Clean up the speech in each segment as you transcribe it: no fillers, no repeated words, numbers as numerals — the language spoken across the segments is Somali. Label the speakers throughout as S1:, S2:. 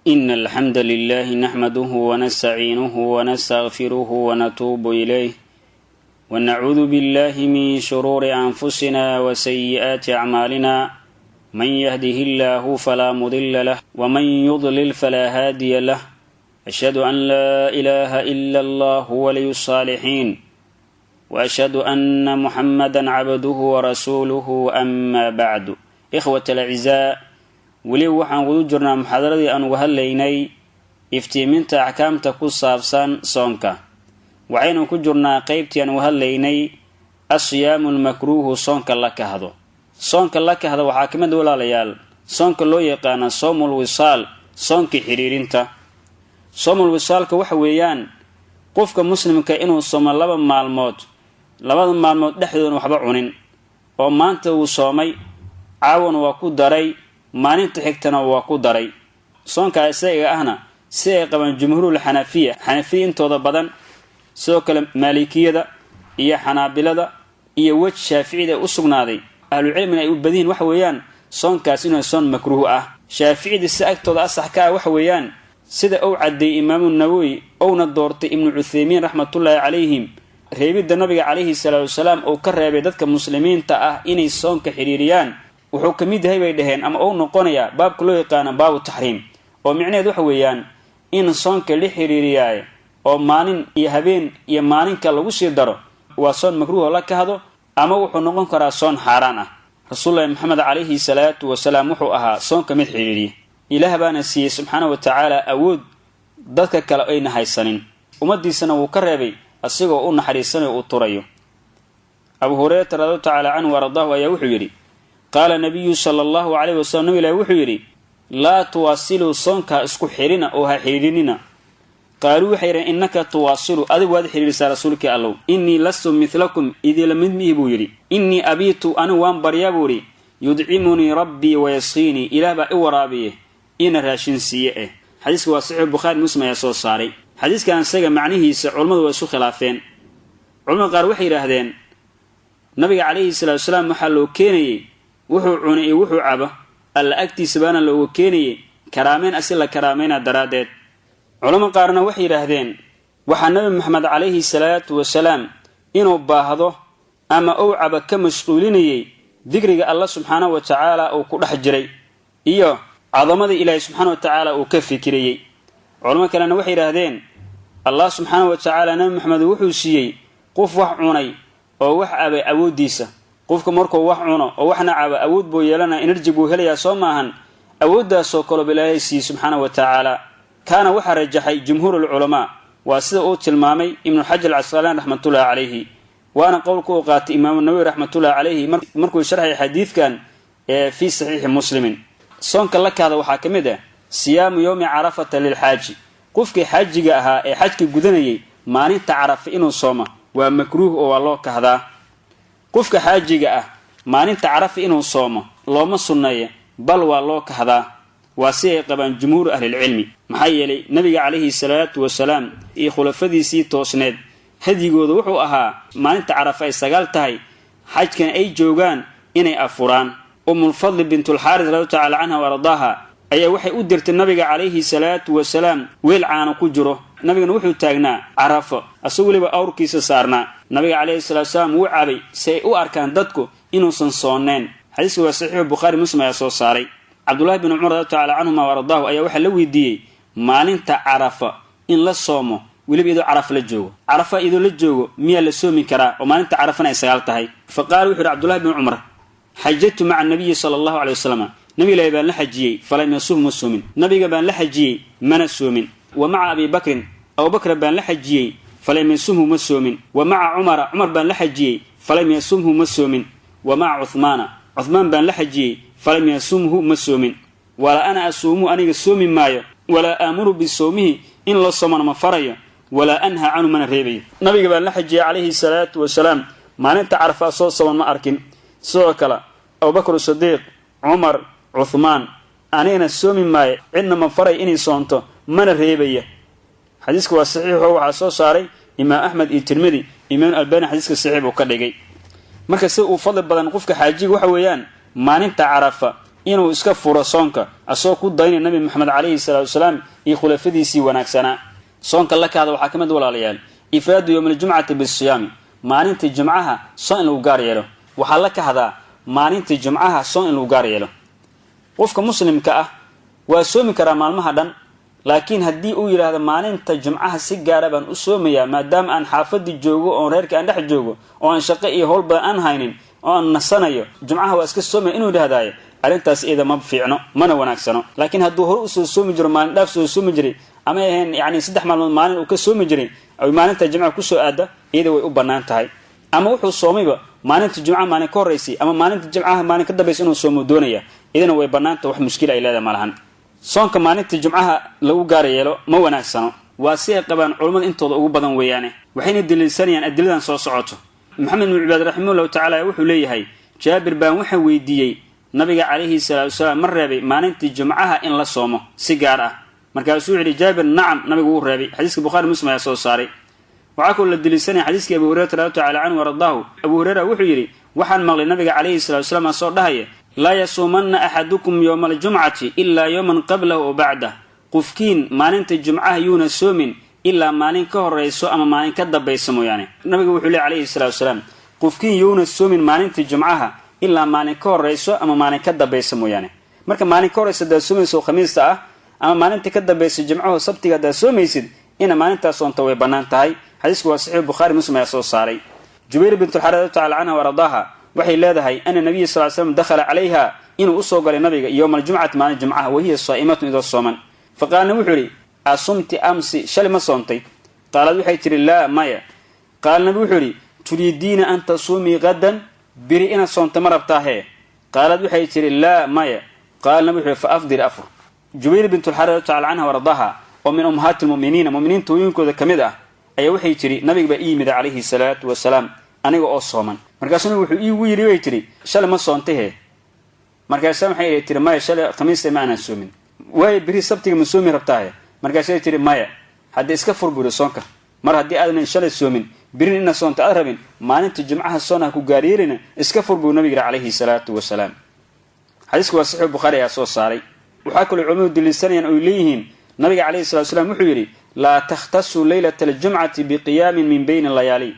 S1: إن الحمد لله نحمده ونستعينه ونستغفره ونتوب إليه ونعوذ بالله من شرور أنفسنا وسيئات أعمالنا من يهده الله فلا مضل له ومن يضلل فلا هادي له أشهد أن لا إله إلا الله ولي الصالحين وأشهد أن محمدا عبده ورسوله أما بعد إخوة الأعزاء، weli waxaan gudu jirnaa muxaadaradii aan uga hadlaynay iftiiminta axkaamta ku saabsan soonka. Waxaynu ku jirnaa qeybtii aan uga hadlaynay asiyaamu lmakruuhu, soonka la kahdo. Soonka la kahda waxaa ka mid, walaalayaal, soonka loo yaqaana soomul wisaal, soonka xiriirinta. Soomul wisaalka waxa weeyaan qofka muslimka inuu soomo 2 maalmood, labada maalmood dhexdoodan waxba cunin, oo maanta wuu soomay, caawan waa ku daray, maalinta xigtana waa ku daray. Soonka isaga ahna si ay qabaan jumhuurul xanafiya, xanafiya intooda badan, sidoo kale maalikiyada iyo xanaabilada iyo wej shaaficida u sugnaaday, ahlucilmina ay u badiyiin, waxa weeyaan soonkaas inuu soon makruuh ah. Shaaficida si agtooda asax ka ah waxa weeyaan sida uu caddeeyey Imaamu Nawowi ouna doortay Ibnu Cuthaymiin raxmatullaahi calayhim, reebidda Nabiga calayhi salaatu wasalaam uu ka reebay dadka muslimiinta ah inay soonka xidhiiriyaan wuxuu ka mid yahay, bay dhaheen, ama uu noqonayaa baabka loo yaqaano baabu taxriim, oo micnaheed waxa weeyaan in soonka la xiriiriyaaye oo maalin iyo habeen iyo maalinka lagu sii daro waa soon makruuh oo la kahdo, ama wuxuu noqon karaa soon xaaraan ah. Rasuullahi Maxamed calayhi salaatu wasalaam wuxuu ahaa soonka mid xidhiiriya. Ilaah baana siiyey subxaana wa tacaala awood dadka kale ayna haysanin. Ummadiisana wuu ka reebay asigoo u naxariisanayo, uu turayo. Abu Hurayrata radiallahu tacaala canhu ardaahu ayaa wuxuu yidhi: qaala nabiyu sala Allahu calayhi wasalam, Nabi Ilahi wuxuu yidhi: laa tuwaasiluu, soonkaa isku xidhina oo ha xidhiidhinina. Qaaluu, waxay yidhaheen: innaka tuwaasilu, adigu waad xidhiidhisaa, Rasuulkii Allow. Innii lastu midlakum, idinla mid mihi, buu yidhi. Innii abiitu, anigu waan baryaa, buu yidhi. Yudcimunii rabbii wayasqiinii, Ilaah baa i waraabiye ina raashin siiye. Xadiiska waa saxiix, Bukhaari, Muslim ayaa soo saaray. Xadiiskan isaga macnihiisa culummadu waa isu khilaafeen. Culamada qaar waxay yidhaahdeen Nabiga calayhi salaatu wasalaam waxaa loo keenayey wuxuu cunay iyo wuxuu cabo, Alla agtiisa baana looga keenayey karaameyn asi la karaamayna daraaddeed. Culamo qaarna waxay yidhaahdeen waxaa Nabi Maxamed calayhi salaatu wasalaam inuu baahdo ama uu cabo ka mashquulinayey dikriga Alla subxaanahu wa tacaala uu ku dhex jiray iyo cadamada Ilaahay subxaana wa tacaala uu ka fikirayey. Culamo kalena waxay yidhaahdeen Allah subxaana wa tacaala Nabi Maxamed wuxuu siiyey qof wax cunay oo wax cabay awooddiisa. Qofka markuu wax cuno oo waxna cabo, awood buu yeelanaya, energy buu helayaa, soo maahan? Awooddaasoo kaleba Ilaahay siiyey subxaana wa tacaala. Kaana waxaa rajaxay jumhuurulculamaa, waa sida uu tilmaamay Ibnu Xajar Alcasqalaan raxmatullahi calayhi, waana qowlka uu qaatay Imaamu Nawowi raxmatullahi calayhi markuu sharxay xadiidkan ee fii Saxiixi Muslimin. Soonka la kahda waxaa ka mid ah siyaamu yowmi Carafata lilxaaji. Qofkii xaajiga ahaa ee xajka gudanayay maalinta Carafa inuu sooma waa makruuh oo waa loo kahdaa. Qofka xaajiga ah maalinta Carafa inuu soomo looma sunneeya, bal waa loo kahdaa, waa si ay qabaan jumhuuru ahlilcilmi. Maxaa yeelay Nabiga calayhi salaatu wasalaam iyo khulafadiisii toosneed hadyigooda wuxuu ahaa maalinta Carafa ay 9 tahay, xajkana ay joogaan, inay afuraan. Umulfadli bintulxaaris radi tacala canha wa ardaaha ayaa waxay u dirtay Nabiga calayhi salaatu wasalaam weel caano ku jiro. Nabigana wuxuu taagnaa Carafo, asagoo weliba awrkiisa saarnaa. Nabiga calayhi salatu wasalaam wuu cabay si ay u arkaan dadku inuusan soonneen. Xadiiska waa saxiixu Bukhaari, Muslim ayaa soo saaray. Cabdullahi bin Cumar radi tacala canhuma wa ardaahu ayaa waxaa la weydiiyey maalinta Carafa in la soomo, weliba iyadoo Carafa la joogo. Carafa iyadoo la joogo miyaa la soomi karaa oo maalinta Carafana ay 9 tahay? Fa qaala, wuxu yidhi Cabdullahi bin Cumar: xajajtu maca nabiyi sala Allahu alay wasalam, Nabiga Ilahi baan la xajiyey, falam yasum, ma soomin. Nabiga baan la xajiyey, mana soomin. Wa maca Abi Bakrin, Abubakr baan la xajiyey, falam yasumhu, ma soomin. Wa maca Cumara, Cumar baan la xajiyey, falam yasumhu, ma soomin. Wa maca Cuhmaana, Cuhmaan baan la xajiyey, falam yasumhu, ma soomin. Walaa ana asuumuhu, aniga soomi maayo. Walaa aamuru bisawmihi, in la soomana ma farayo. Walaa anha canhu, mana reebayo. Nabiga baan la xajiyey calayhi salaatu wasalaam, maalinta Carafaa soo soman ma arkin. Sidoo kale Abubakr Sadiiq, Cumar, Cuhmaan. Anigana soomi maayo, cidna ma faray inay soonto, mana reebaya. Xadiiska waa saxiixo, waxaa soo saaray Imaam Axmed iyo Tirmidi. Imaam Albani xadiiska saxiix buu ka dhigay. Marka sida uu fadli badan qofka xaajiga waxa weeyaan maalinta Carafa Inuu iska furo soonka asagoo ku daynay Nabi Maxamed calayhi salaatu wasalaam iyo khulafadiisii wanaagsanaa. Soonka la kahda waxaa ka mid, walaalayaal, ifraadu yowmi aljumcati bisiyaami, maalinta jumcaha soon in lagu gaar yeelo. Waxaa la kahdaa maalinta jumcaha soon in lagu gaar yeelo. Qofka muslimka ah waa soomi karaa maalmaha dhan, laakiin haddii uu yidhaahdo maalinta jumcaha si gaara baan u soomayaa, maadaama aan xaafadii joogo oon reerka aan dhex joogo oo aan shaqo iyo howl badan aan haynin oo aan nasanayo, jumcaha waa iska soomaya inuu yidhahdaayo, arrintaas iyada ma fiicno mana wanaagsano. Laakiin hadduu hore usoo soomi jiro, maalin dhaaf soo soomi jiray, ama ahayn yani 3 maalmood maalin uu ka soomi jiray, ay maalinta jimcaha kusoo aada, iyada way u bannaan tahay. Ama wuxuu soomayba maalinta jumcaha maalin ka horraysay ama maalinta jimcaha maalin ka dambaysa inuu soomo doonaya, iyadana way bannaanta, wax mushkila ay leedahay malahan. Soonka maalinta jumcaha lagu gaar yeelo ma wanaagsano, waa si ay qabaan culummada intooda ugu badan weeyaane. Waxayna daliilsanayaan adiladan soo socoto. Maxamed ibnu Cibaad raximahullahu tacaala wuxuu leeyahay, Jaabir baan waxaa weydiiyey, Nabiga calayhi salaatu wasalaam ma reebay maalintii jumcaha in la soomo si gaar ah? Markaasuu wuxu yidhi Jaabir, nacam, nabigu wuu reebay. Xadiiska Bukhari Muslim ayaa soo saaray. Waxaa kaloo la deliishanaya xadiiskii Abu Hurayrata radi tacala canhu ardaahu. Abu Hureyra wuxuu yidhi, waxaan maqlay Nabiga calayhi salatu wasalaam asoo dhahaya, laa yasuumanna axadukum yowma aljumcati ilaa yowman qablahu o bacdah. Qofkiin maalinta jumcaha yuuna soomin ilaa maalin ka horayso ama maalin ka dambaysa mooyaane. Nabigu wuxuu ley calayhi salatu wasalaam, qofkiin yuuna soomin maalinta jumcaha ilaa maalin ka horayso ama maalin ka dambaysa mooyaane. Marka maalin ka horaysa hadaad soomayso khamiista ah, ama maalinta ka dambaysa jimcaho sabtiga haddaad soomaysid, ina maalintaas soonta way bannaan tahay. Xadiisku waa saxiix, Bukhaari Muslim ayaa soo saaray. Jubayr bintulxaari tacala canha wa ardaaha waxay leedahay, ana nabiya sal slam dakhala calayha, inuu usoo galay nabiga yowma aljumcati, maalin jumcaha, wahiya saa'imatun, idoo sooman. Faqaalna wuxuu idhi, asumti amsi, shalay ma soontay? Qaalad waxay tihi, laa, maya. Qaala nabi wuxuu idhi, turiidiina an tasuumii qadan, biri inaad soonta ma rabtaahee? Qaalad waxay tihi, laa, maya. Qaala nabi wuxu ihi, fa afdir, afur. Jubayr bintulxaari tacala canha wa ardaaha oo min ummahaati lmuminiina, muminiinta hooyinkooda ka mid ah, ayaa waxay tidhi, nabiga baa ii yimid calayhi salaatu wasalaam aniga oo sooman. Markaasuu nabigu wuxuu iigu yidhi, bay tidhi, shalay ma soontahe? Markaasa waxay tihi, maya, shalay khamiista ma aanan soomin. Waayo, beri sabtiga ma soomi rabtaahe? Markaasay tihi, maya. Haddii iska fur buri soonka, mar haddii aadan shalay soomin, birin ina soonta aad rabin, maalinta jimcaha soon ha ku gaaryeelina, iska fur buu nabiga yidhi calayhi salaatu wasalaam. Xadiisku waa saxiix, Bukhaari ayaa soo saaray. Waxaa kaloo culimadu daliilsanayaan oy leeyihiin, nabiga calayhi salatu slam wuxuu yidhi, laa takhtasuu leylata aljumcati biqiyaamin min bayni layaali,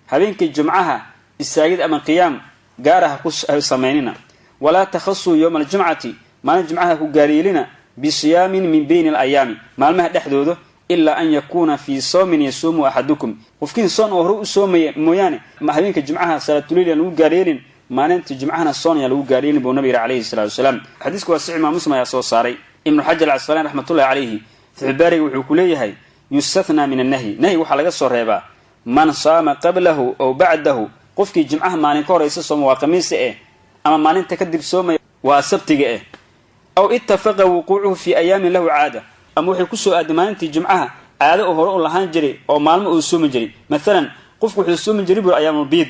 S1: habeenkii jumcaha istaagid ama qiyaam gaara ha ku samaynina. Walaa takhasuu yowma aljumcati, maalin jumcaha ha ku gaaryeelina, bisiyaamin min bayni alayaami, maalmaha dhexdooda, ilaa an yakuuna fii sawmin yasuumu axadukum, qofkiin soon oo hore u soomaya mooyaane. Habeenka jumcaha salaatuleyl yaan lagu gaaryeelin, maalinta jumcahana soon yaan lagu gaaryeelin buu nabiga yidhi calayhi salatu wasalaam. Xadiisku waa saxiix, imaam Muslim ayaa soo saaray. Ibnu Xajar Alcasqalaani raxmatullahi calayhi fatxulbaariga wuxuu ku leeyahay, yustathnaa min annahyi, nahyi waxaa laga soo reebaa, man saama qablahu aw bacdahu, qofkii jimcaha maalin ka horaysa sooma, waa khamiista eh, ama maalinta kadib soomaya, waa sabtiga eh, aw ittafaqa wuquucuhu fii ayaamin lahu caada, ama waxay kusoo aaday maalintii jimcaha caado oo hore u lahaan jiray oo maalmo uu soomi jiray. Maalan qofku wuxuu soomi jiray bur ayaamulbiid,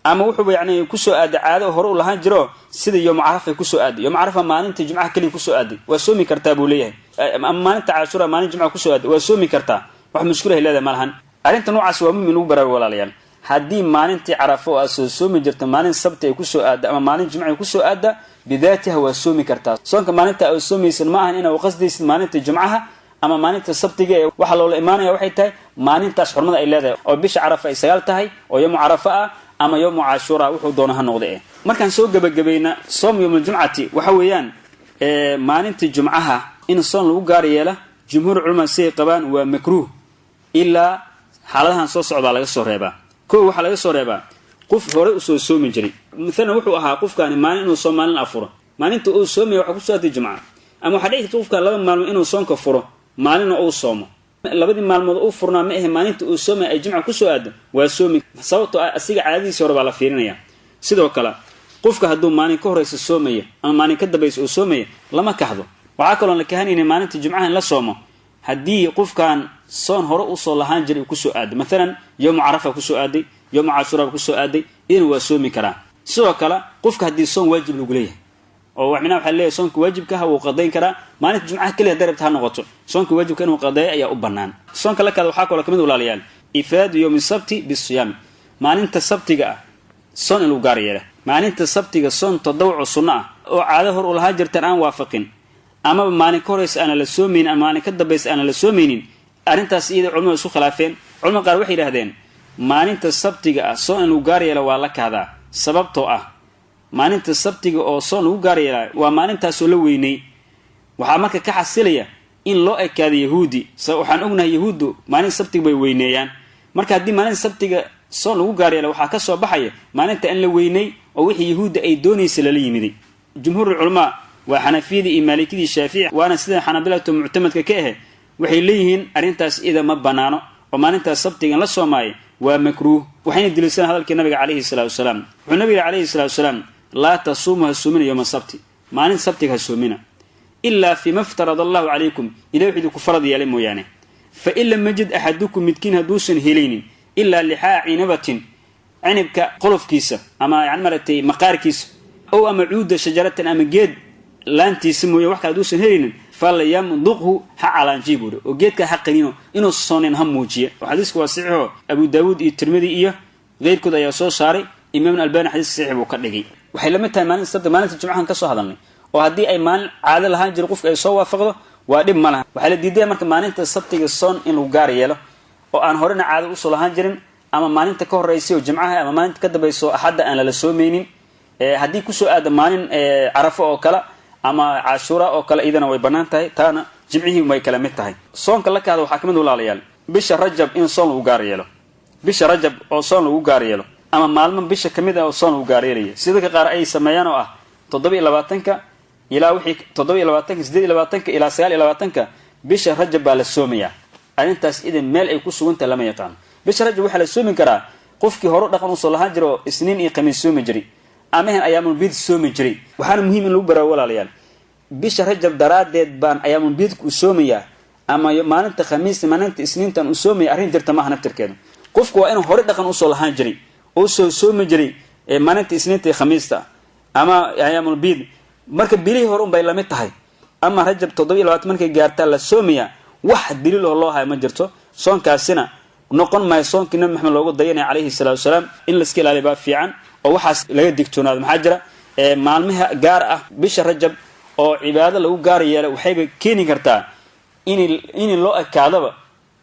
S1: ama wuxuuba yani kusoo aaday caado oo hore u lahaan jiro, sida yowma carafay kusoo aaday, yowma carafa maalinta jimcaha keliya kusoo aaday, waa soomi kartaa buu leeyahay. Ama maalinta caashura maalin jimcaha kusoo aaday, waa soomi kartaa, wax mushkilahay leedahay malahan. Arrinta noocaas waa muhim in lagu baraarugo, walaalayaal. Haddii maalintii carafo oo aad soo soomi jirta maalin sabti ay kusoo aadda ama maalin jimca ay kusoo aadda, bidaatiha waa soomi kartaa. Soonka maalinta aad soomaysan ma ahan inaa qasdaysid maalinta jumcaha ama maalinta sabtiga ee waxaa loola imaanaya. Waxay tahay maalintaas xurmada ay leedahay oo bisha carafa ay 9 tahay oo yowmu carafa ah ama yowmu cashuura, wuxuu doono ha noqda eh. Markaan soo gebagabayna, soom yowmuljumcati waxa weeyaan maalinta jumcaha in soon lagu gaar yeela, jumhuur culamaa siday qabaan waa makruuh, ilaa xaaladahan soo socdaa laga soo reebaa. Kow, waxaa laga soo reebaa qof hore usoo soomi jiray. Maalan wuxuu ahaa qofkaani maalin inuu soo, maalin afuro. Maalinta uu soomaya waxaa kusoo aatay jumca. Ama waxaa dhici karta qofkaan 2 maalmood inuu soonka furo, maalina uu soomo. Labadii maalmood uu furnaa ma ahe, maalinta uu soomaya ay jimca kusoo aado, waa soomi, sababtoo ah asiga caadadiisi hore baa la fiirinaya. Sidoo kale qofka hadduu maalin ka horaysa soomaya ama maalin ka dambaysa uu soomaya, lama kahdo. Waxaa kaloon la kahanayna maalinta jumcaha in la soomo haddii qofkan soon hore usoo lahaan jiray uu kusoo aaday. Maalan yowmu carafa kusoo aaday, yowmu cashuura kusoo aaday, idin waa soomi karaa. Sidoo kale qofka haddii soon waajib lagu leeyahay oo micnaha waxaa leeyahay soonka waajibka ah wuu qadayn karaa maalinta jumcaha keliya hadday rabta ha noqoto, soonka waajibka inuu qadeeyo ayaa u bannaan. Soonka la kada waxaa kaloo kamid, walaalayaal, ifraadu yowmi sabti bisiyaami, maalinta sabtiga ah soon in lagu gaar yeela, maalinta sabtiga soon tadawuco sunno ah. oo caado hor u lahaa jirtaan aan waafaqin, amaba maalin ka horeysa aana la soomaynin ama maalin ka dambaysa aana la soomaynin, arrintaas iyada culimadu isku khilaafeen. Culamada qaar waxay yidhahdeen maalinta sabtiga ah soon in lagu gaar yeelo waa la kahdaa, sababtoo ah maalinta sabtiga oo soon lagu gaar yeelaa waa maalintaasoo la weynay. Waxaa marka ka xasilaya in loo ekaado yahuudi. Waxaan ognahay yahuuddu maalin sabtiga bay weyneeyaan. Marka haddii maalinta sabtiga soon lagu gaar yeelo, waxaa ka soo baxaya maalinta in la weynay oo wixii yahuudda ay doonaysa lala yimiday. Jumhuurul culamaa waa xanafiyadii iyo maalikidii shaafici, waana sida xanaabilatu muctamadka ka ahe, waxay leeyihiin arrintaas ida ma banaano oo maalintaas sabtiga in la soomaayo waa makruuh. Waxayna deliishadaan hadalkii nabiga calayhi salaatu wasalaam. Wuxuu nabiga yidhi calayhi salaatu wasalaam: "Laa tasuumu, ha soomina, yowma sabti, maalin sabtiga ha soomina, ilaa fiima iftarada allahu calaykum, ilahi wuxuu idinku farad yeelay mooyaane. Fa in lam yajid axadukum, midkiin hadduusan helaynin, ilaa lixaa cinabatin, cinibka qolofkiisa ama yani maaragtay maqaarkiisa, ow ama cuuda shajaratin, ama geed laantiisa mooye wax kale haduusan helaynin, falyamduqhu, ha calaanjiy," buuri, oo geedka ha qaniino, inuu soonen ha muujiya. Xadiisku waa saxiixo, Abu Daawuud iyo Tirmidi iyo keyrkood ayaa soo saaray. Imaam Albani xadiiska saxiix buu ka dhigay. Waxay lamid tahay maalinta sabti maalinta jimcahan ka soo hadalnay, oo haddii ay maalin caado lahaan jiro qofka ay soo waafaqdo, waa dhib ma laha. Waxaa la diidaya marka maalinta sabtiga soon in lagu gaar yeelo oo aan horena caado usoo lahaan jirin, ama maalinta ka horeysay oo jimcaha, ama maalinta ka dambaysa oo axadda aan lala soomeynin. Haddii kusoo aado maalin carafo oo kale ama cashuura oo kale, iyadana way banaan tahay, taana jimcihii way kala mid tahay. Soonka la kahda waxaa kamid, walaalayaal, bisha Rajab in soon lagu gaar yeelo, bisha Rajab oo soon lagu gaar yeelo, ama maalmo bisha kamid ah oo soon lagu gaar yeelaya, sida dadka qaar ay sameeyaan oo ah 27-ka ilaa wixii 27-ka, 28-ka ilaa 29-ka bisha Rajab baa la soomayaa. Arrintaas idan meel ay ku sugantahay lama yaqaano. Bisha Rajab waxaa la soomi karaa qofkii hore dhaqan usoo lahaan jira oo Isniin iyo Khamiis soomi jiray, amahan ayaamulbiid soomi jiray. Waxaana muhiim in lagu baraawo, walaalayaal, bisha Rajab daraaddeed baan ayaamulbiidka u soomayaa ama maalinta Khamiista, maalinta Isniintan u soomaya, arrin jirta maaha naftirkeedu. Qofku waa inuu hore dhaqan usoo lahaan jiray oo soo soomi jiray maalinta Isniinta iyo Khamiista ama ayaamulbiid. Marka bilihii hore unbay lamid tahay. Ama Rajab 27 markay gaartaa la soomayaa, wax daliil oo loo hayo ma jirto. Soonkaasina noqon maayo soonkii Nabi Maxamed loogu dayanaya calayhi salaatu wasalaam. In laiska ilaaliya baa fiican oo waxaas laga digtoonaado. Maxaa jira? Maalmaha gaar ah bisha Rajab oo cibaado lagu gaar yeela waxayba keeni kartaa in loo ekaadaba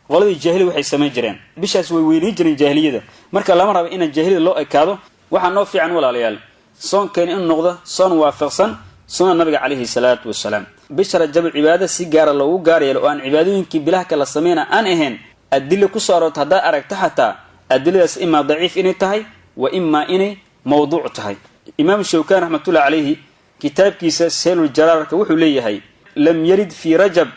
S1: qoladii jaahiliya waxay samayn jireen. Bishaas way weyneyn jireen jaahiliyada. Marka lama rabo inaan jaahiliyada loo ekaado. Waxaa noo fiican, walaalayaal, soonkeena inuu noqdo soon waafaqsan sunna nabiga calayhi salaatu wasalaam. Bisha Rajab cibaado si gaara loogu gaar yeelo oo aan cibaadooyinkii bilaha kala sameyna aan ahayn, adilo kusoo aroorta haddaad aragto, xataa adiladaas imaa daciif inay tahay wa imaa inay mawduuc tahay. Imaam Shawkaan raxmatullahi calayhi kitaabkiisa Seylul Jaraarka wuxuu leeyahay: "Lam yarid fii Rajab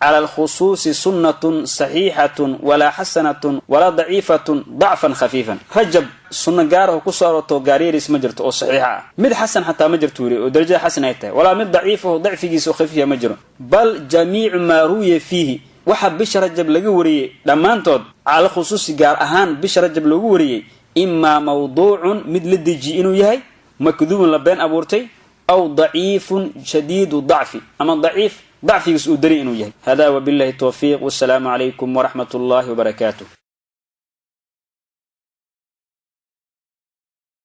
S1: cala alkhusuusi sunnatun saxiixatun walaa xasanatun walaa daciifatun dacfan khafiifan." Rajab sunno gaaraho kusoo aroorto gaaryeelis ma jirto oo saxiixa ah, mid xasan xataa ma jirto wuri oo darajada xasan ay tahay, walaa mid daciifaho dacfigiisa oo khafiifa ma jiro. "Bal jamiicu maa ruwiya fiihi," waxa bisha Rajab laga wariyey dhammaantood, cala khusuusi, gaar ahaan bisha Rajab loogu wariyey, imaa mawduucun, mid la dejiyey inuu yahay, makduubun, la been abuurtay, aw daciifun shadiidu dacfi, ama daciif dacfigiis uu daray inuu yahay. Hada wabillahi towfiiq, wasalaamu calaykum waraxmat ullahi wabarakaatuh.